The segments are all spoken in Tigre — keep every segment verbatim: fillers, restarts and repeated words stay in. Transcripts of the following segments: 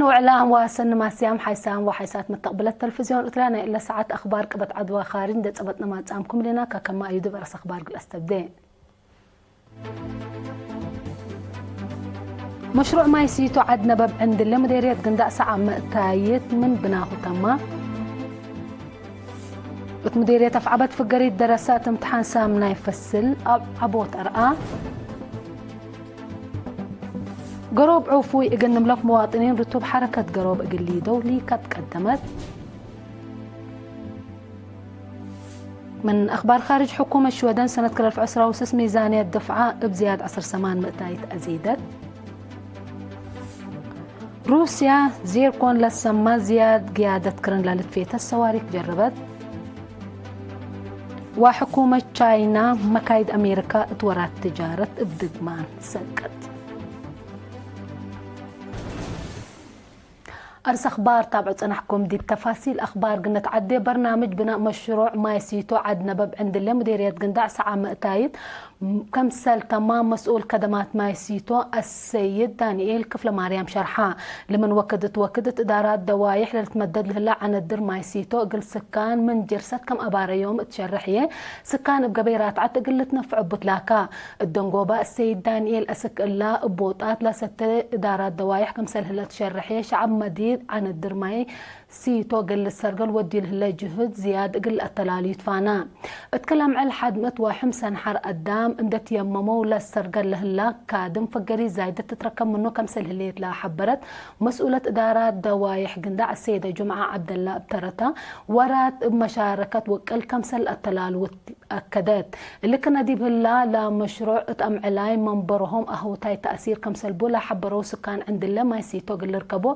ንውዕላም ዋሰን ማስያም ሓይሳም ወሓይሳት መተቅብለት ተልፍዝዮን ኤርትርያ ናይ እለ ሰዓት አኽባር ቅበት ዐድ ወካርጅ እንዴ ጸበጥነ ማጽአምኩም ሌና። ከከመ አዩ ዲብ አርእስ አኽባር እግል አስተብዴ። መሽሩዕ ማይ ሲቶ ዐድ ነበብ ዕንድለ ምዴርየት ግንዳዕ ሰዓብ መእታይት ምን ብናሁ ተማ። እት ምዴርየት አፍዐበት ፍገሪት ደረሰ እት እምትሓን ሳምናይ ፈስል አብ ዐቦት አርአ። ገሮብ ዑፉይ እግል ንምለክ መዋጥኒን ርቱብ ሐረከት ገሮብ እግል ሊደው ሊከት ቀደመት። ምን አኽባር ካርጅ፣ ሕኩመት ሽወደን ሰነት ክልኤ አልፍ ዕስራ ወስስ ሚዛንየት ድፍዐ እብ ዝያድ ዐስር ሰማን ምእታይት አዜደት። ሩስያ ዚርኮን ለሰማ ዝያድ ግያደት ክርን ለልትፌተት ሰዋሪክ ጀርበት። ወሕኩመት ቻይና መካይድ አሜሪካ እት ወራት ትጃረት እብ ድግማን ሰቅት። አርስ አኽባር ታብዑ ጸናሕኩም። ዲብ ተፋሲል አኽባር ግነት ዐዴ፣ በርናምጅ ብናእ መሽሩዕ ማይ ሲቶ ዐድ ነበብ ዕንድለ ሙዴርየት ግንዳዕ ሰዓ መእታይት ከምሰል ተማም መስኡል ከደማት ማይ ሲቶ አሰይድ ዳንኤል ክፍለማርያም ሸርሐ። ለምን ወክድ እት ወክድ እት እዳራት ደዋይሕ ለልትመደድ ለህለ ዐነድር ማይ ሲቶ እግል ስካን ምን ጅርሰት ከም አባረዮም እት ሸርሕ ህዬ፣ ስካን እብ ገበይ ራትዐት እግል ልትነፍዖ እቡ ትላካ። እት ደንጎባ እሰይድ ዳንኤል አስክ እላ እብ ቦጣት ለሰተ እዳራት ደዋይሕ ክምሰል ህለ ትሸርሕ ህዬ፣ ሸዐብ መዲን ዐነድር ማይ ሲቶ እግል ልሰርገል ወድዩ ለህለ ጅሁድ ዝያድ እግል ለአተላልዩ ትፋና። እት ክል አምዕል ሐድ ምእት ወሐምሰን ሐር አዳም እንዴ ትየመመው ለሰርገል ለህላ ካድም ፍገሪት ዛይደት ትትረከብ ምኑ ከምሰል ህሌት ለሐበረት መስኡለት እዳራት ደዋይሕ ግንዳዕ ሰይደ ጁምዓ ዐብደላ እብ ተረታ፣ ወራት እብ መሻረከት ወቅል ከምሰል ለአተላልውት አከደት። እሊ ክነ ዲብ ህላ፣ ለመሽሩዕ እት አምዕላይ መንበርሆም አህውታይ ተእሲር ከምሰልቡ ለሐበረው ስካን ዕንድለ ማይ ሲቶ እግል ልርከቦ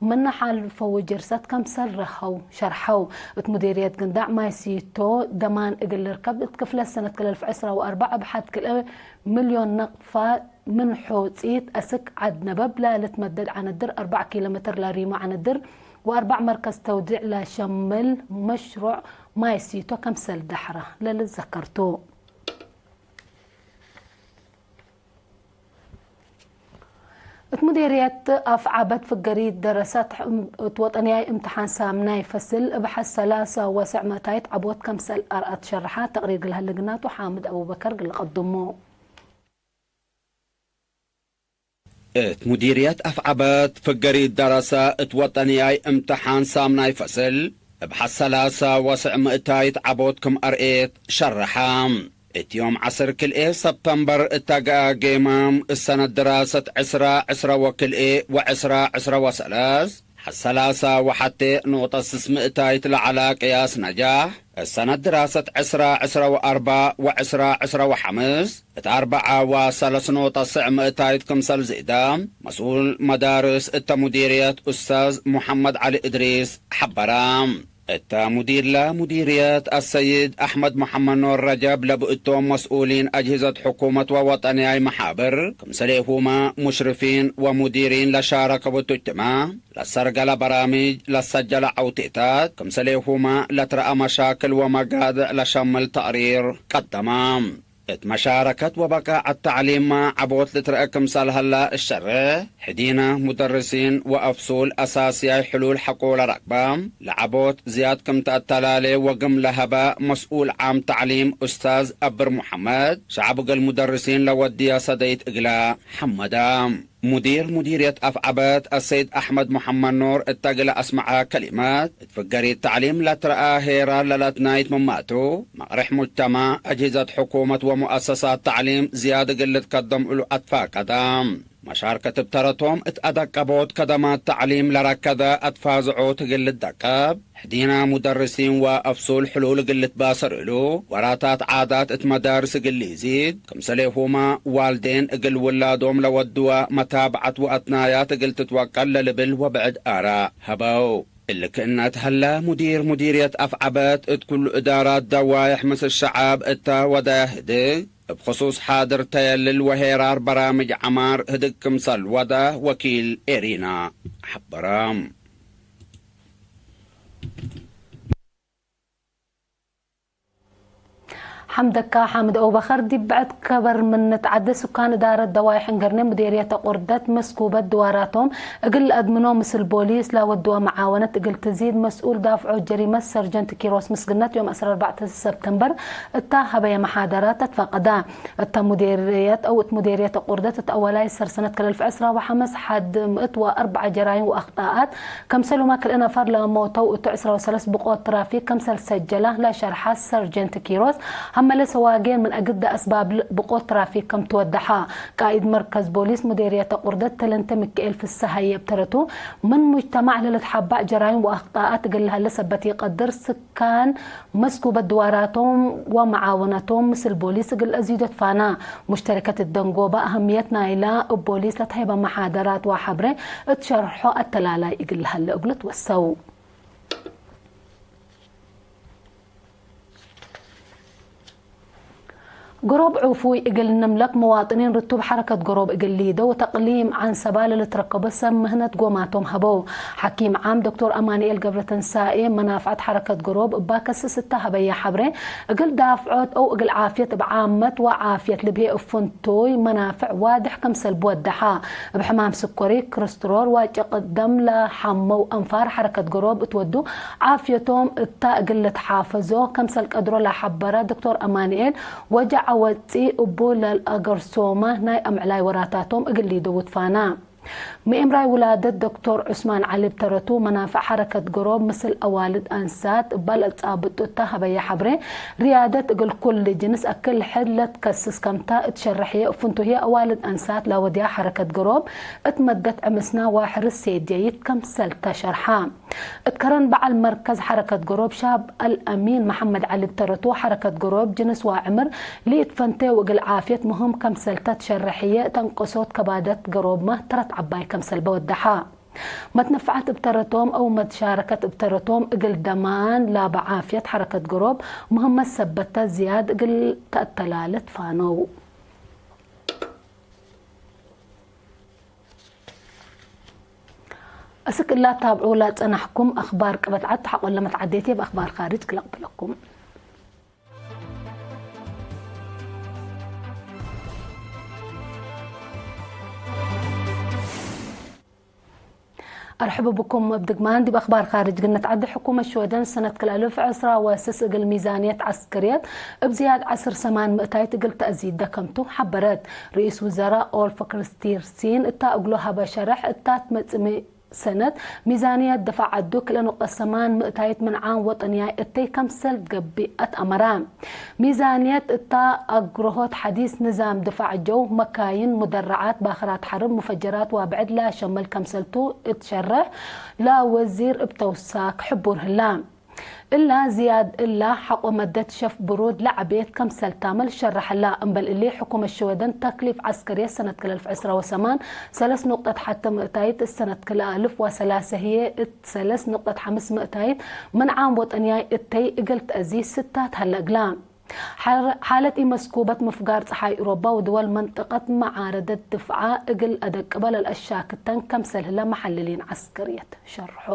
ምነ ሐልፈው ጅርሰት ከምሰል ረሀው ሸርሐው። እት ሙዲርየት ግንዳዕ ማይ ሲቶ ደማን እግል ልርከብ እት ክፍለት ሰነት ክልኤ አልፍ ዕስራ ወአርበዕ እብ ሐድ ክልኤ ሚልዮን ነቅፋ ምን ሖጺት አስክ ዐድ ነበብ ለልትመደድ ዐነድር አርበዕ ኪሎ ሜትር ለሪሞ ዐነድር ወአርበዕ መርከዝ ተውዲዕ ለሸምል መሽሩዕ ማይ ሲቶ ከምሰል ደሐረ ለልትዘከር ቱ። እት ሙዴርየት አፍዐበት ፍገሪት ደረሰት እት ወጠንያይ እምትሓን ሳምናይ ፈስል እብ ሐሰላ ሰወስዕ መእታይት ዐቦት ከምሰል አርአት ሸርሐ። ተቅሪር እግል ሀለ ግናቱ ሓምድ አቡበከር እግል ቀድሞ። እት ሙዲርየት አፍዐበት ፍገሪት ደረሰ እት ወጠንያይ እምትሓን ሳምናይ ፈስል እብ ሐሰላ ሰወስዕ መእታይት ዐቦት ክም አርኤት ሸርሐ። እት ዮም ዐስር ክልኤ ሰብተምበር እተ ገአ ጌማም እሰነት ድራሰት ዕስራ ዕስራ ወክልኤ ወዕስራ ዕስራ ወሰለስ ሐሰላሰ ወሐቴ ኖጠ ስስ ምእታይት ለዐላ ቅያስ ነጃሕ፣ እሰነት ድራሰት ዕስራ ዕስራ ወአርበዕ ወዕስራ ዕስራ ወሐምስ እት አርበዓ ወሰለስ ኖጠ ስዕ ምእታይት ክምሰል ዝእደ መስኡል መዳርስ እተ ሙዲርየት ኡስታዝ ሙሐመድ ዐሊ እድሪስ ሐበረ። እተ ሙዲር ለሙዲርየት አሰይድ አሕመድ መሐመድ ኖር ረጀብ ለብእቶም መስኡሊን አጅህዘት ሕኩመት ወወጠንያይ መሓብር፣ ክምሰሌሁመ ሙሽርፊን ወሙዲሪን ለሻረከ እቡ እጅትማዕ፣ ለሰርገለ በራምጅ፣ ለሰጀለ ዐውቴታት፣ ክምሰሌሁመ ለትረአ መሻክል ወመጋድዕ ለሸምል ተቅሪር ቀደመ። እት መሻረከት ወበቃዐት ተዕሊምመ ዐቦት ልትረአ ክምሰል ሀላ እሸርሕ፣ ሕዲነ ሙደርሲን ወአፍሱል አሳስያይ ሕሉል ሐቆ ለረክበ፣ ለዐቦት ዝያድ ክም ተአተላሌ ወግም ለሀበ መስኡል ዓም ተዕሊም ኡስታዝ አብር ሙሐመድ፣ ሸዐብ እግል ሙደርሲን ለወድየ ሰደይት እግለ ሐመደ። ሙዲር ሙዲርየት አፍዐበት አሰይድ አሕመድ መሐመድ ኖር እተ እግለ አስመዐ ከሊመት፣ እት ፍገሪት ተዕሊም ለትረአ ሄራር ለለትናይት ምማቱ፣ መቅሬሕ ሙጅተማዕ፣ አጅህዘት ሕኩመት ወሙአሰሳት ተዕሊም ዝያድ እግል ልትከደም እሉ አትፋቀደ። መሻርከት እብ ተረቶም እት አደቀቦት ከደማት ተዕሊም ለረከደ አትፋዝዖት እግል ልትደቀብ፣ ሕዲነ ሙደርሲን ወአፍሱል ሕሉል እግል ልትባሰር እሉ፣ ወራታት ዓዳት እት መዳርስ እግል ሊዚድ፣ ክምሰሌሁመ ዋልዴን እግል ውላዶም ለወድወ መታብዐት ወአትናያት እግል ትትወቀል ለልብል ወብዕድ አራእ ሀበው። እሊ ክእነት ሀለ፣ ሙዲር ሙዲርየት አፍዐበት እት ኩሉ እዳራት ደዋይሕ ምስል ሸዐብ እተ ወደ ህድግ፣ እብ ክሱስ ሓድር ተየልል ወሄራር በራምጅ ዐማር ህድግ ክምሰል ወደ ወኪል ኤሪና ሐበረ። አምደካ ሓምድ አቡበከር ዲብ ብዕድ ከበር ምን ንትዓደ ሱካን እዳረት ደዋይሕ እንገርኔ ሙዴርየት አቁርደት መስኩበት ድዋራቶም እግል ለአድምኖ ምስል ቦሊስ ለወድወ መዓወነት እግል ትዚድ መስኡል ዳፍዖ ጀሪመት ሰርጀንት ኪሮስ ምስግነት ዮም ዐስር ወአርበዕተ ሰብተምበር እታ ሀበየ መሓደራት አትፈቀዳ። እተ ሙዴርየት አው እት ሙዴርየት አቁርደት እት አወላይ ሰር ሰነት ክል አልፍ ዕስራ ወሐምስ ሐድ ምእት ወአርበዕ ጀራይም ወአክጣአት፣ ከምሰሉመ ክልኤ ነፈር ለሞተው እቱ ዕስራ ወሰለስ ብቆት ትራፊክ ከምሰል ሰጀላ ለሸርሐ ሰርጀንት ኪሮስ፣ ሀመለ ሰዋጌን ምን አግደ አስባብ ብቆት ትራፊክ ከም ትወደሐ፣ ቃኢድ መርከዝ ቦሊስ ሙዴርየት አቁርደት ተለንተ ሚካኤል ፍሰሃየ እብ ተረቱ፣ ምን ሙጅተማዕ ለልትሐባእ ጀራይም ወአክጣአት እግል ለሀለ ሰበት ኢቀድር፣ ካን መስኩበት ድዋራቶም ወመዓወነቶም ምስል ቦሊስ እግል አዚዶ ትፋና። ሙሽተረከት እት ደንጎበ አህምየት ናይላ እብ ቦሊስ ለተሀይበ መሓደራት ወሐብሬ እት ሸርሖ አተላላይ እግል ለሀለ እግሉ ትወሰው። ገሮብ ዑፉይ እግል ንምለክ መዋጥኒን ርቱብ ሐረከት ገሮብ እግል ሊደው ወተቅሊም ዐንሰባ ለልትረከቦ ሰብ ምህነት ጎማቶም ሀበው። ሐኪም ዓም ዶክቶር አማንኤል ገብረተንሳኤ መናፍዐት ሐረከት ገሮብ እባ ከስስ እተ ሀበየ ሐብሬ፣ እግል ዳፍዖት አው እግል ዓፍየት እብ ዓመት ወዓፍየት ልብሄ እብ ፍንቱይ መናፍዕ ዋድሕ ክምሰል ብወደሐ። እብ ሕማም ስኮሪ፣ ክርስትሮል ወጨቅጥ ደም ለሐመው አንፋር ሐረከት ገሮብ እት ወዱ ዓፍየቶም እታ እግል ልትሓፈዞ ክምሰል ቀድሮ ለሐበረ ዶክቶር አማንኤል፣ ወጀዐ ወጽእ እቡ ለልአገርሶመ ናይ አምዕላይ ወራታቶም እግል ሊደው ትፋና። ምኤምራይ ውላደት ዶክቶር ዑስማን ዐሊ ብተረቱ፣ መናፍዕ ሐረከት ገሮብ ምስል አዋልድ አንሳት እባ ለአጻብጡ እተ ሀበየ ሐብሬ፣ ርያደት እግል ኩል ጅንስ አክል ሕድ ለትከስስ ከምታ እት ሸርሕየ፣ እብ ፍንቱ ህዬ አዋልድ አንሳት ለወድያ ሐረከት ገሮብ እት መደት ዕምስና ወሕርስ ሴድየይት ከምሰል ተ ሸርሐ። እት ከረን በዐል መርከዝ ሐረከት ገሮብ ሻብ አልአሚን መሐመድ ዐሊ ብተረቱ፣ ሐረከት ገሮብ ጅንስ ወዕምር ለኢትፈንቴ ወእግል ዓፍየት ምህም ከምሰል ተ ትሸርሕ ህዬ፣ እት አንቀሶት ከባደት ገሮብመ ተረት ዐባይ ከምሰል በወደሐ። መትነፍዐት እብ ተረቶም አው መትሻረከት እብ ተረቶም እግል ደማን ላበ ዓፍየት ሐረከት ገሮብ ምህመት ሰበት ተ ዝያድ እግል ተአተላለ ትፋነው። አስክ እላ ታብዑ ለጸናሕኩም አክባር ቅበት ዐድ ተሐቆለ መትዓዴቴ በአክባር ካርጅ ክል አቅብለኩም። አርሕቡ ብኩም እብ ድግማን ዲብ አክባር ካርጅ ግነት ዐዲ። ሕኩመት ሽወደን ሰነት ክል አልፍ ዕስራ ወስስ እግል ሚዛንየት ዐስክርየት እብ ዝያድ ዐስር ሰማን ምእታይት እግል ተአዚደ ከምቱ ሐበረት። ርኢስ ውዘራእ ኡልፍ ክሪስቲርሲን እታ እግሉ ሀበ ሸረሕ፣ እታ ትመጽእ ሰነት ሚዛንየት ድፋዕ ዐዱ ክልኤ ኑቅጠት ሰማን ምእታይት ምን ዓም ወጠንያይ እተይ ከምሰል ትገብእ አትአመረ። ሚዛንየት እታ አግረሆት ሐዲስ ንዛም ድፋዕ ጀው፣ መካይን፣ ሙደረዓት፣ ባክራት ሐርብ፣ ሙፈጀራት ወብዕድ ለሸምል ከምሰልቱ እት ሸርሕ ለወዚር እብ ተውሳክ ሕቡር ህላ። እላ ዝያድ እላ ሐቆ መደት ሸፍ ብሩድ ለዐቤት ከምሰል ታመል ሸረሐላ። እምበል እሊ፣ ሕኩመት ሽወደን ተክሊፍ ዐስከርየት ሰነት ክል አልፍ ዕስራ ወሰማን ሰለስ ኑቅጠት ሐተ ምእታይት፣ እት ሰነት ክል አልፍ ወሰላሰ ህዬ እት ሰለስ ኑቅጠት ሐምስ ምእታይት ምን ዓም ወጠንያይ እተይ እግል ተአዚ ስታት ሀለ እግላ። ሐር-፣ ሓለት ኢመስኩበት ምፍጋር ጸሓይ እሮባ ወድወል መንጠቀት መዓረደት ድፍዓ እግል አደቅበ ለልአሻክተን ከምሰል ህለ መሐልሊን ዐስከርየት ሸርሖ።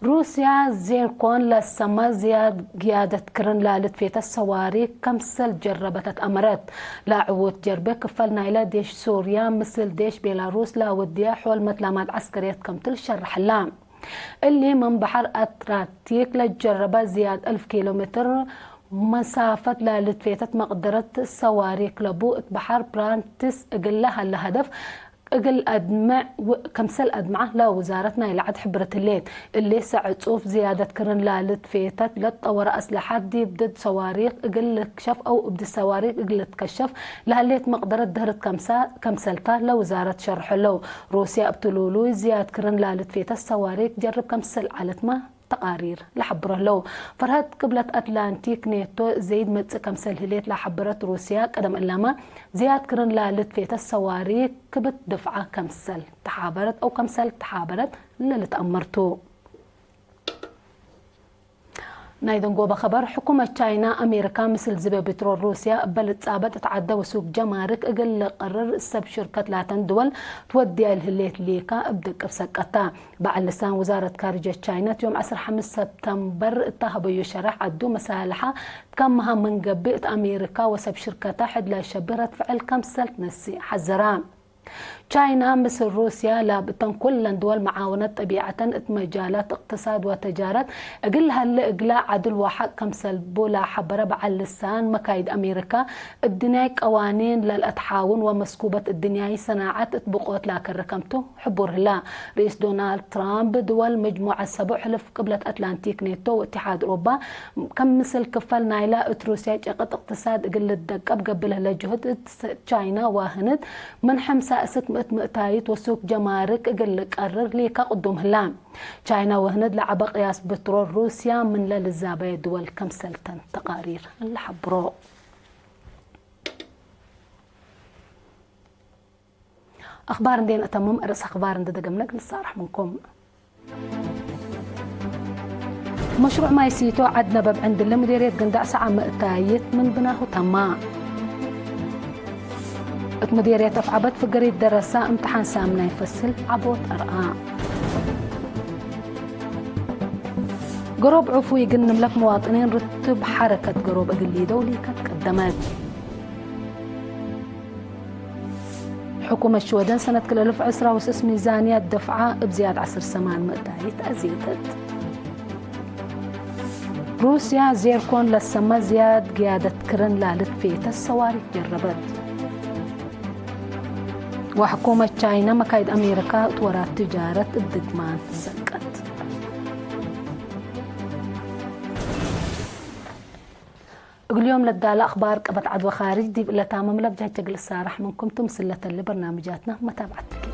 ሩስያ ዜርኮን ለሰመ ዝያድ ግያደት ክርን ላልትፌተት ሰዋሪክ ከምሰል ጀረበተት አመረት። ለዕዉት ጀርቤ ክፈል ናይለ ዴሽ ሱርያ ምስል ዴሽ ቤላሩስ ለወድየ ሖል መትላማት ዐስከርየት ከምትል ሸርሐላ። እሊ ምን በሐር አትላንቲክ ለጀረበ ዝያድ አልፍ ኪሎ ሜትር መሳፈት ለልትፌተት መቅደረት ሰዋሪክ ለቡ እት በሐር ብራንትስ እግለ ሀለ ሀደፍ እግል አድምዕ ው-፣ ከምሰል አድምዐ ለውዛረት ናይለ ዐድ ሕብረት ህሌት። እሊ ሰዕጹፍ ዝያደት ክርን ላልትፌተት ለትጠወረ አስለሐት ዲብ ድድ ሰዋሪክ እግል ልክሸፍ አው እብ ድድ ሰዋሪክ እግል ልትከሸፍ ለህሌት መቅደረት ድህርት ከምሳ-፣ ከምሰልታ ለውዛረት ሸርሐለው። ሩስያ እብ ትሉሉይ ዝያድ ክርን ላልትፌተት ሰዋሪክ ጀርብ ከምሰል ዐለትመ ተቃሪር ለሐብሮ ህለው። ፈርሀት ቅብለት አትላንቲክ ኔቶ ዘይድ መጽእ ከምሰል ህሌት ለሐበረት ሩስያ፣ ቀደም እላመ ዝያድ ክርን ላልትፌተት ሰዋሪክ ክብት ድፍዓ ከምሰል ተሓበረት አው ከምሰል ተሓበረት ለልትአመር ቱ። ናይ ደንጎበ ኸበር፣ ሕኩመት ቻይና፣ አሜሪካ ምስል ዝበ ብትሮል ሩስያ እበ ልትጻበጥ እት ዐደ ወሱቅ ጀማርክ እግል ልቀርር ሰብ ሽርከት ላተን ድወል ትወድያ ለህሌት ሊካ እብ ድቅብ ሰቀታ። በዐል ልሳን ውዛረት ካርጀት ቻይና፣ ዮም ዐስር ሐምስ ሰብተምበር እተ ሀበዩ ሸረሕ፣ ዐዱ መሳልሐ ከመሃ ምን ገብእ እት አሜሪካ ወሰብ ሽርከታ ሕድ ለሸብህ ረድ ፍዕል ከምሰል ትነስእ ሐዘራ። ቻይና ምስል ሩስያ ላብ እተን ኩለን ድወል መዓወነት ጠቢዐተን እት መጃላት እቅትሳድ ወተጃረት እግል ለሀለ እግላ ዐድል ወሐቅ ከምሰልቡ ለሐበረ በዐል ልሳን መካይድ አሜሪካ፣ እድንያይ ቀዋኒን ለልአትሓውን ወመስኩበት እድንያይ ሰናዐት እት ብቆት ላከረ ከምቱ ሕቡር ህላ። ርኢስ ዶናልድ ትራምፕ ድወል መጅሙዐት ሰቡዕ ሕልፍ ቅብለት አትላንቲክ ኔቶ ወእትሓድ ኦሮባ፣ ከም ምስል ክፈል ናይላ እት ሩስያ ጨቅጥ እቅትሳድ እግል ልትደቀብ ገብእ ለህለ ጅሁድ እት ቻይና ወህንድ ምን ሕምሳ እስክ ምእት ምእታይት ወሱክ ጀማርክ እግል ልቀርር ሊካ ቅዱም ህላ። ቻይና ወህንድ ለዐበ ቅያስ ብትሮል ሩስያ ምንለ ልዛበየ ድወል ከምሰልተን ተቃሪር ለሐብሮ። አኽባር እንዴ ነአተምም፣ አርእስ አኽባር እንዴ ደገምነ እግል ንሳረሕ ምንኩም። መሽሩዕ ማይ ሲቶ ዐድ ነበብ ዕንድለ ምዴርየት ገንዳዕ ሰዓ ምእታይት ምን ብናሁ ተማ። እት ምዴርየት አፍዐበት ፍገሪት ደረሳ እምትሓን ሳምናይ ፈስል ዐቦት አርአ። ገሮብ ዕፉይ እግል ንምለክ መዋጥኒን ርትብ ሐረከት ገሮብ እግል ሊደው ሊከት ቀደመት። ሕኩመት ሽወደን ሰነት ክልኤ እልፍ ዕስራ ወስስ ሚዛንያት ደፍዓ እብ ዝያድ ዐስር ሰማን ምእታይት አዜተት። ሩስያ ዜርኮን ለሰመ ዝያድ ግያደት ክርን ላልትፌተት ሰዋሪክ ጀረበት። ወሕኩመት ቻይና መካይድ አሜሪካ እት ወራት ትጃረት እብ ድግማን ትሰቀት። እግል ዮም ለዳለ አኽባር ቀበት ዐድ ወካርጅ ዲብ እለ ታምም ለብጃጀ እግል እሳረሕ ምንኩም ቱ። ምስል ለተሌ በርናምጃትና መታብዐት ትኪ።